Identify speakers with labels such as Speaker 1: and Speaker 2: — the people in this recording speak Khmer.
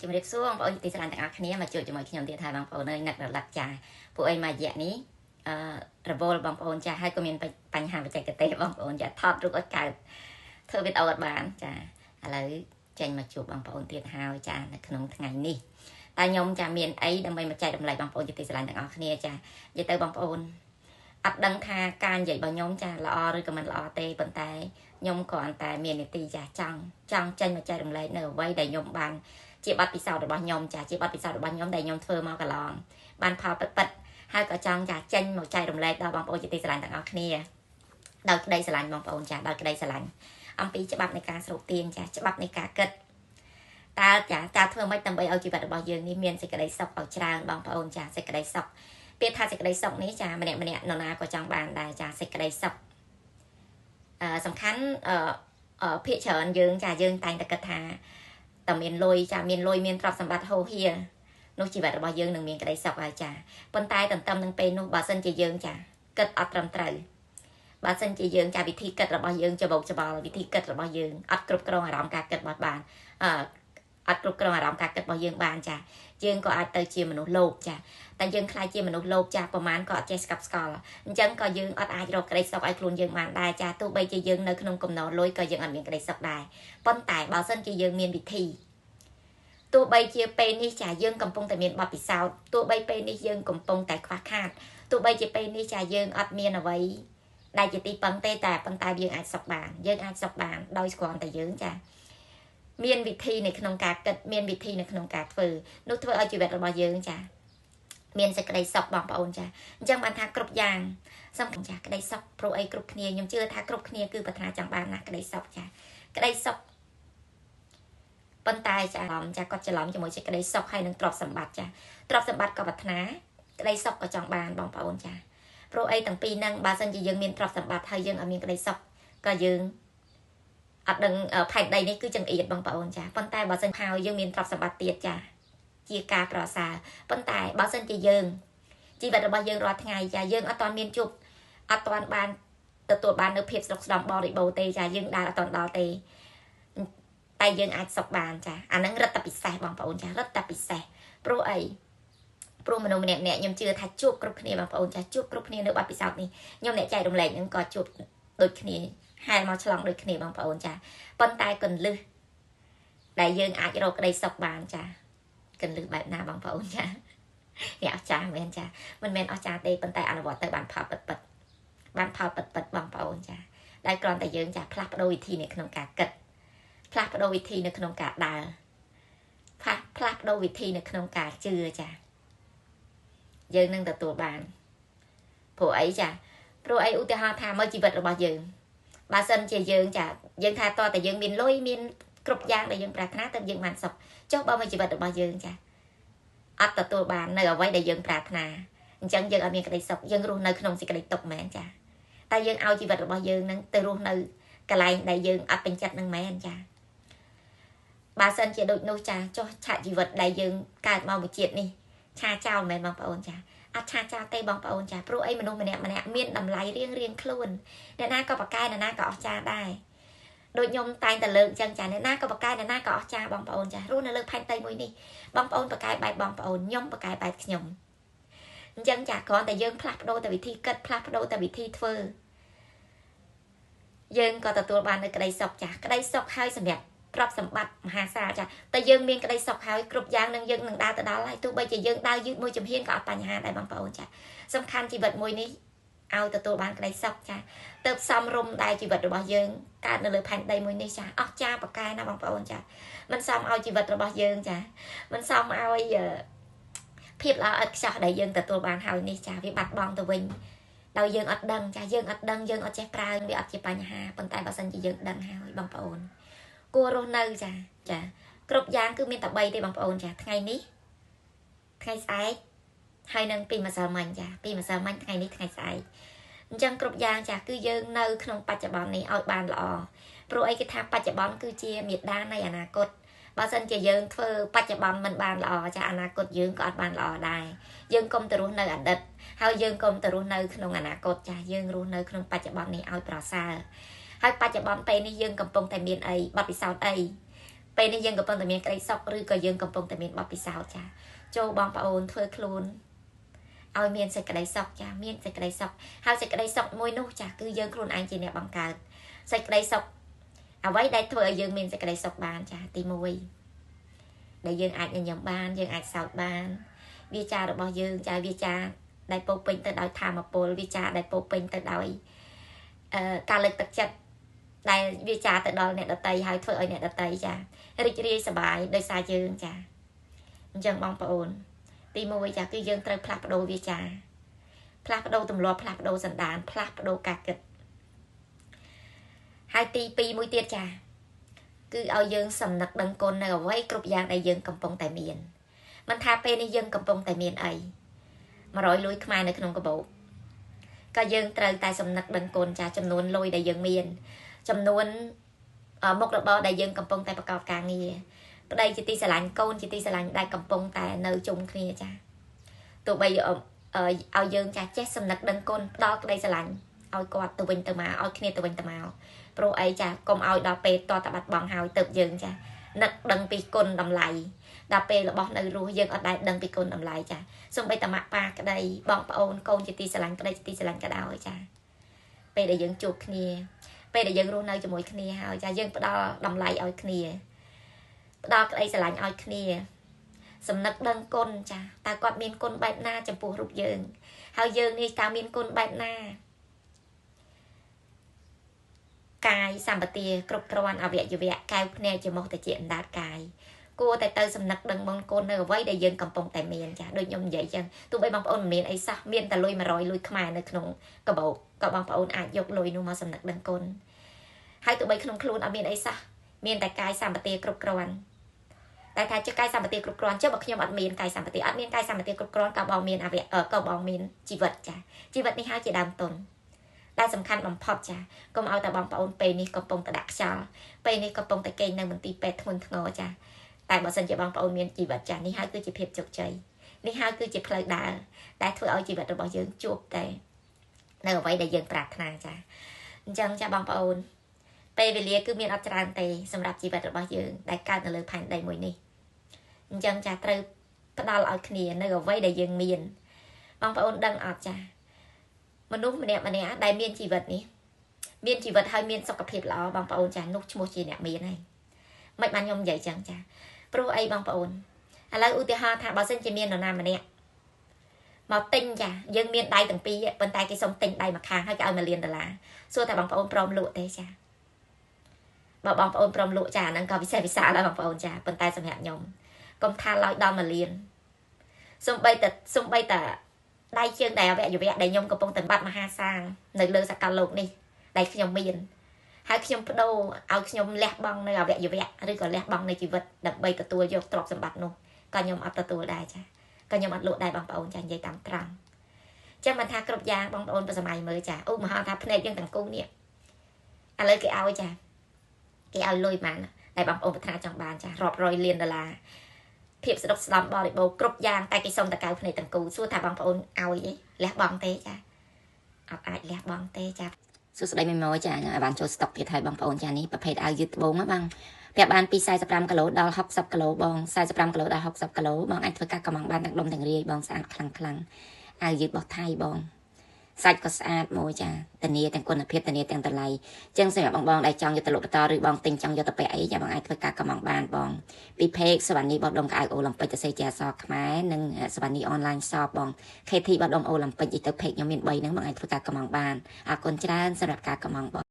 Speaker 1: ជំរាបសួរបងប្អូនទីស្រឡាញ់ទាំងអស់គ្នាមកជួបជាមួយខ្ញុំទៀតហើយបងប្អូនអើយនឹករលឹកចាពួកអីមួយរយៈនេះអឺរវល់បងប្អូនចាហើយក៏មានបញ្ហាបច្ចេកទេសបងប្អូនចាថតរូបអត់កើតធ្វើវីដេអូអត់បានចាឥឡូវចេញមកជួបបងប្អូនទៀតហើយចានៅក្នុងថ្ងៃនេះតែខ្ញុំចាមានអីដើម្បីមកចែករំលែកបងប្អូនជាទីស្រឡាញ់ទាំងអស់គ្នាចានិយាយទៅបងប្អូនអត់ដឹងថាការនិយាយរបស់ខ្ញុំចាល្អឬក៏មិនល្អទេប៉ុន្តែខ្ញុំគ្រាន់តែមាននីតិចាចង់ចេញមកចែករំលែកនៅអ្វីដែលខ្ញុំបានជាបទពិសោធន៍របស់ខ្ញុំចាជាបទពិសោធន៍របស់ខ្ញុំដែលខ្ញុំធ្វើមកកន្លងបានផលពិតពិតហើយក៏ចង់ចាចេញមកចែករំលែកដល់បងប្អូនជាទីស្រឡាញ់ទាំងអស់គ្នាដោយក្តីស្រឡាញ់បងប្អូនចាដោយក្តីស្រឡាញ់អំពីច្បាប់នៃការស្រូបទាញចាច្បាប់នៃការគិតតើចាតើធ្វើម៉េចដើម្បីឲ្យជីវិតរបស់យើងនេះមានសេចក្តីសុខឲ្យច្រើនបងប្អូនចាសេចក្តីសុខពាក្យថាសេចក្តីសុខនេះចាម្នាក់ម្នាក់នរណាក៏ចង់បានដែរចាសេចក្តីសុខសំខាន់ភាគច្រើនយើងចាយើងតែងតែគិតថាតែមានលុយចាមានលុយមានទ្រព្យសម្បត្តិហូរហៀនោះជីវិតរបស់យើងនឹងមានក្តីសុខហើយចាប៉ុន្តែទន្ទឹមនឹងពេលនោះបើសិនជាយើងចាគិតអត់ត្រឹមត្រូវបើសិនជាយើងចាវិធីគិតរបស់យើងច្បោកច្បល់វិធីគិតរបស់យើងអត់គ្រប់គ្រងអារម្មណ៍ការគិតរបស់បានអត់គ្រប់គ្រងអារម្មណ៍ការគិតរបស់យើងបានចាយើងក៏អាចទៅជាមនុស្សលោភចាតែយើងខ្លាចជាមនុស្សលោភចាប្រហែលក៏អត់ចេះស្កប់ស្កល់អញ្ចឹងក៏យើងអត់អាចរកក្តីសុខឲ្យខ្លួនយើងបានដែរចាទោះបីជាយើងនៅក្នុងកំណរលុយក៏យើងអត់មានក្តីសុខដែរប៉ុន្តែបើសិនជាយើងមានវិធីទោះបីជាពេលនេះចាយើងកំពុងតែមានបទពិសោធន៍ទោះបីពេលនេះយើងកំពុងតែខ្វះខាតទោះបីជាពេលនេះចាយើងអត់មានអ្វីដែលជាទីពឹងទេតែប៉ុន្តែយើងអាចសុខបានយើងអាចសុខបានដោយគ្រាន់តែយើងចាមានវិធីនៅក្នុងការគិតមានវិធីនៅក្នុងការធ្វើនោះធ្វើឲ្យជីវិតរបស់យើងចាមានសេចក្តីសុខបងប្អូនចាអញ្ចឹងបានថាគ្រប់យ៉ាងសំខាន់ចាក្តីសុខព្រោះអីគ្រប់គ្នាខ្ញុំជឿថាគ្រប់គ្នាគឺប្រាថ្នាចង់បានណាក្តីសុខចាក្តីសុខប៉ុន្តែចាចាគាត់ច្រឡំជាមួយសេចក្តីសុខហើយនឹងទ្រព្យសម្បត្តិចាទ្រព្យសម្បត្តិក៏ប្រាថ្នាក្តីសុខក៏ចង់បានបងប្អូនចាព្រោះអីទាំងពីរហ្នឹងបើសិនជាយើងមានទ្រព្យសម្បត្តិហើយយើងអត់មានក្តីសុខក៏យើងអត់ដឹងផែនដីនេះគឺចង្អៀតបងប្អូនចាប៉ុន្តែបើសិនហើយយើងមានទ្រព្យសម្បត្តិទៀតចាជាការប្រសើរប៉ុន្តែបើសិនជាយើងជីវិតរបស់យើងរាល់ថ្ងៃចាយើងអត់ទាន់មានជប់អត់ទាន់បានទទួលបាននៅភាពសុខស្ដំបរិបូរណ៍ទេចាយើងដើរអត់ទាន់ដល់ទេតែយើងអាចសុខបានចាអាហ្នឹងរឹតតែពិសេសបងប្អូនចារឹតតែពិសេសព្រោះអីព្រោះមនុស្សម្នាក់ៗខ្ញុំជឿថាជួបគ្រប់គ្នាបងប្អូនចាជួបគ្រប់គ្នានៅបទពិសោធន៍នេះខ្ញុំអ្នកចែករំលែកហ្នឹងក៏ជួបដូចគ្នាហែលមកឆ្លងដូចគ្នាបងប្អូនចាប៉ុន្តែកន្លឹះដែលយើងអាចរកក្តីសុខបានចាកន្លឹះបែបណាបងប្អូនចានេះអស្ចារ្យមែនចាមិនមែនអស្ចារ្យទេប៉ុន្តែអនុវត្តទៅបានផលពិតពិតបានផលពិតពិតបងប្អូនចាដែលគ្រាន់តែយើងចាផ្លាស់ប្ដូរវិធីនៅក្នុងការគិតផ្លាស់ប្ដូរវិធីនៅក្នុងការដើរផ្លាស់ប្ដូរវិធីនៅក្នុងការជឿចាយើងនឹងទទួលបានព្រោះអីចាព្រោះអីឧទាហរណ៍ថាមើលជីវិតរបស់យើងបើសិនជាយើងចាយើងថាតើតែយើងមានលុយមានគ្រប់យ៉ាងដែលយើងប្រាថ្នាទៅយើងបានសុខចុះបើមកជីវិតរបស់យើងចាអត់ទទួលបាននៅអ្វីដែលយើងប្រាថ្នាអញ្ចឹងយើងអត់មានក្តីសុខយើងរស់នៅក្នុងសេចក្តីទុក្ខមែនចាតែយើងឲ្យជីវិតរបស់យើងនឹងទៅរស់នៅកន្លែងដែលយើងអត់ពេញចិត្តនឹងមែនចាបើសិនជាដូចនោះចាចុះឆាកជីវិតដែលយើងកើតមកមួយជាតិនេះឆាចោលមែនបងប្អូនចាអត់ឆាចោលទេបងប្អូនចាព្រោះអីមនុស្សម្នាក់ម្នាក់មានតម្លៃរៀងរៀងខ្លួនអ្នកណាក៏ប្រកែអ្នកណាក៏អស្ចារ្យដែរដូចខ្ញុំតែងតែលើកអញ្ចឹងចាអ្នកណាក៏ប្រកែអ្នកណាក៏អស្ចារ្យបងប្អូនចារស់នៅលើផែនដីមួយនេះបងប្អូនប្រកែបែបបងប្អូនខ្ញុំប្រកែបែបខ្ញុំអញ្ចឹងចាគ្រាន់តែយើងផ្លាស់ប្ដូរតែវិធីគិតផ្លាស់ប្ដូរតែវិធីធ្វើយើងក៏ទទួលបាននៅក្តីសុខចាក្តីសុខហើយសម្រាប់ទ្រព្យសម្បត្តិមហាសាលចាតែយើងមានក្តីសុខហើយគ្រប់យ៉ាងនឹងយើងនឹងដើរទៅដល់ហើយទោះបីជាយើងដើរយឺតមួយជំហានក៏អត់បញ្ហាដែរបងប្អូនចាសំខាន់ជីវិតមួយនេះឲ្យទទួលបានក្តីសុខចាទៅសំរុំដែលជីវិតរបស់យើងកើតនៅលើផែនដីមួយនេះចាអស្ចារ្យប្រកែណាបងប្អូនចាមិនសមឲ្យជីវិតរបស់យើងចាមិនសមឲ្យភាពល្អឥតខ្ចោះដែលយើងទទួលបានហើយនេះចាវាបាត់បង់ទៅវិញដោយយើងអត់ដឹងចាយើងអត់ដឹងយើងអត់ចេះប្រើវាអត់ជាបញ្ហាប៉ុន្តែបើសិនជាយើងដឹងហើយបងប្អូនគួររស់នៅចាចាគ្រប់យ៉ាងគឺមានតែ3ទេបងប្អូនចាថ្ងៃនេះថ្ងៃស្អែកហើយនឹងពីម្សិលមិញចាពីម្សិលមិញថ្ងៃនេះថ្ងៃស្អែកអញ្ចឹងគ្រប់យ៉ាងចាគឺយើងនៅក្នុងបច្ចុប្បន្ននេះឲ្យបានល្អព្រោះអីគេថាបច្ចុប្បន្នគឺជាមេដានៃអនាគតបើសិនជាយើងធ្វើបច្ចុប្បន្នមិនបានល្អចាអនាគតយើងក៏អត់បានល្អដែរយើងកុំទៅរស់នៅអតីតហើយយើងកុំទៅរស់នៅក្នុងអនាគតចាយើងរស់នៅក្នុងបច្ចុប្បន្ននេះឲ្យប្រសើរហើយបច្ចុប្បន្នពេលនេះយើងកំពុងតែមានអីបទពិសោធន៍អី ពេលនេះយើងកំពុងតែមានក្តីសុខឬក៏យើងកំពុងតែមានបទពិសោធន៍ចាចូលបងប្អូនធ្វើខ្លួនឲ្យមានសេចក្តីសុខចាមានសេចក្តីសុខហើយសេចក្តីសុខមួយនោះចាគឺយើងខ្លួនឯងជាអ្នកបង្កើតសេចក្តីសុខអ្វីដែលធ្វើឲ្យយើងមានសេចក្តីសុខបានចាទី1ដែលយើងអាចញញឹមបានយើងអាចសោកបានវាចារបស់យើងចាវាចាដែលពោពេញទៅដោយធម៌ពលវាចាដែលពោពេញទៅដោយការលើកទឹកចិត្តដែលវាចាទៅដល់អ្នកដតីហើយធ្វើឲ្យអ្នកដតីចារីករាយសប្បាយដោយសារយើងចាអញ្ចឹងបងប្អូនទី1ចាគឺយើងត្រូវផ្លាស់ប្ដូរវាចាផ្លាស់ប្ដូរទម្លាប់ផ្លាស់ប្ដូរសន្តានផ្លាស់ប្ដូរការគិតហើយទី2មួយទៀតចាគឺឲ្យយើងសំណឹកដឹងគុណនៅអ្វីគ្រប់យ៉ាងដែលយើងកំពុងតែមានមិនថាពេលនេះយើងកំពុងតែមានអី100លុយខ្មែរនៅក្នុងកាបូបក៏យើងត្រូវតែសំណឹកដឹងគុណចាចំនួនលុយដែលយើងមានចំនួនមុខរបរដែលយើងកំពុងតែប្រកបការងារប្តីជាទីស្រឡាញ់កូនជាទីស្រឡាញ់ដែលកំពុងតែនៅជុំគ្នាចាទោះបីឲ្យយើងចាចេះសំណឹកដឹងគុណផ្ដល់ក្តីស្រឡាញ់ឲ្យគាត់ទៅវិញទៅមកឲ្យគ្នាទៅវិញទៅមកព្រោះអីចាកុំឲ្យដល់ពេលតតបាត់បង់ហើយទៅយើងចានឹកដឹងពីគុណតម្លៃដល់ពេលរបស់នៅរស់យើងអត់ដែលដឹងពីគុណតម្លៃចាសូម្បីតែម៉ាក់ប៉ាក្តីបងប្អូនកូនជាទីស្រឡាញ់ប្តីជាទីស្រឡាញ់ក៏ដោយចាពេលដែលយើងជួបគ្នាពេលដែលយើងរស់នៅជាមួយគ្នាហើយចាយើងផ្ដល់តម្លៃឲ្យគ្នាផ្ដល់ក្តីស្រឡាញ់ឲ្យគ្នាសំណឹកដឹងគុណចាតើគាត់មានគុណបែបណាចំពោះរូបយើងហើយយើងនេះតើមានគុណបែបណាកាយសម្បទាគ្រប់គ្រាន់អវយវៈកែវភ្នែកច្រមុះតិចអណ្ដាតកាយគួរតែទៅសំណឹកដឹងមុនគុណនៅអ្វីដែលយើងកំពុងតែមានចាដូចខ្ញុំនិយាយចឹងទោះបីបងប្អូនមិនមានអីសោះមានតែលុយ100លុយខ្មែរនៅក្នុងកាបូបក៏បងប្អូនអាចយកលុយនោះមកសំណឹកដឹងគុណហើយទោះបីក្នុងខ្លួនអត់មានអីសោះមានតែកាយសម្បទាគ្រប់គ្រាន់តែថាជាកាយសម្បទាគ្រប់គ្រាន់ចុះបើខ្ញុំអត់មានកាយសម្បទាអត់មានកាយសម្បទាគ្រប់គ្រាន់ក៏បងមានអវយក៏បងមានជីវិតចាជីវិតនេះហើយជាដើមទុនដែលសំខាន់បំផុតចាកុំឲ្យតែបងប្អូនពេលនេះកំពុងតែដាក់ខ្យល់ពេលនេះកំពុងតែគេងនៅមន្ទីរពេទ្យធ្ងន់ធ្ងរចាតែបើសិនជាបងប្អូនមានជីវិតចានេះហើយគឺជាភាពជោគជ័យនេះហើយគឺជាផ្លូវដើរដែលធ្វើឲ្យជីវិតរបស់យើងជួបតែនៅអ្វីដែលយើងប្រាថ្នាចាអញ្ចឹងចាបងប្អូនពេលវេលាគឺមានអត់ច្រើនទេសម្រាប់ជីវិតរបស់យើងដែលកើតនៅលើផែនដីមួយនេះអញ្ចឹងចាត្រូវផ្ដល់ឲ្យគ្នានៅអ្វីដែលយើងមានបងប្អូនដឹងអត់ចាមនុស្សម្នាក់ម្នាក់ដែលមានជីវិតនេះមានជីវិតហើយមានសុខភាពល្អបងប្អូនចានោះឈ្មោះជាអ្នកមានហើយមិនបានខ្ញុំនិយាយចឹងចាព្រោះអីបងប្អូនឥឡូវឧទាហរណ៍ថាបើសិនជាមាននរណាម្នាក់មកទិញចាយើងមានដៃទាំងពីរប៉ុន្តែគេសុំទិញដៃមួយខាងហើយគេឲ្យ1លានដុល្លារសួរតែបងប្អូនព្រមលក់ទេចាបើបងប្អូនព្រមលក់ចាហ្នឹងក៏ពិសេសពិសាលដែរបងប្អូនចាប៉ុន្តែសម្រាប់ខ្ញុំកុំថាឡើយដល់1លានសំបីតែដៃជើងដែលអវយវៈដែលខ្ញុំកំពុងតែបាត់មហាសាលនៅលើសកលលោកនេះដែលខ្ញុំមានហើយខ្ញុំបដូរឲ្យខ្ញុំលះបង់នៅអវយវៈឬក៏លះបង់នៅជីវិតដើម្បីទទួលយកទ្រព្យសម្បត្តិនោះក៏ខ្ញុំអត់ទទួលដែរចាក៏ខ្ញុំអត់លក់ដែរបងប្អូនចានិយាយតាមត្រង់ចឹងមិនថាគ្រប់យ៉ាងបងប្អូនប្រសម័យមើលចាឧបមាថាភ្នែកយើងទាំងគូនេះឥឡូវគេឲ្យចាគេឲ្យលុយបានតែបងប្អូនប្រាថ្នាចង់បានចារាប់រយលានដុល្លារភាពស្ដុកស្ដំបរិបូរគ្រប់យ៉ាងតែគេសុំតកៅភ្នែកទាំងគូសួរថាបងប្អូនឲ្យទេលះបង់ទេចាអត់អាចលះបង់ទេចាសួស្តីមីម៉ូចាឲ្យបានចូលស្តុកទៀតហើយបងប្អូនចានេះប្រភេទអាវយឺតត្បូងបងពាក់បានពី45គីឡូដល់60គីឡូបង45គីឡូដល់60គីឡូបងអាចធ្វើការកំងបានទាំងដុំទាំងរាយបងស្អាតខ្លាំងខ្លាំងអាវយឺតរបស់ថៃបងសាច់ក៏ស្អាតមួយចាធានាទាំងគុណភាពធានាទាំងតម្លៃចឹងសម្រាប់បងបងដែលចង់យកទៅលក់បន្តឬបងទិញចង់យកទៅពាក់អីចាបងអាចធ្វើការកំងបានបងពីផេកសវណ្ណីបោះដុំកៅអូឡ িম্প ិកទៅសេជាអសរខ្មែរនិងសវណ្ណីអនឡាញសបបង KT បោះដុំអូឡ িম্প ិកទៅផេកខ្ញុំមាន3ហ្នឹងបងអាចធ្វើការកំងបានអរគុណច្រើនសម្រាប់ការកំងបង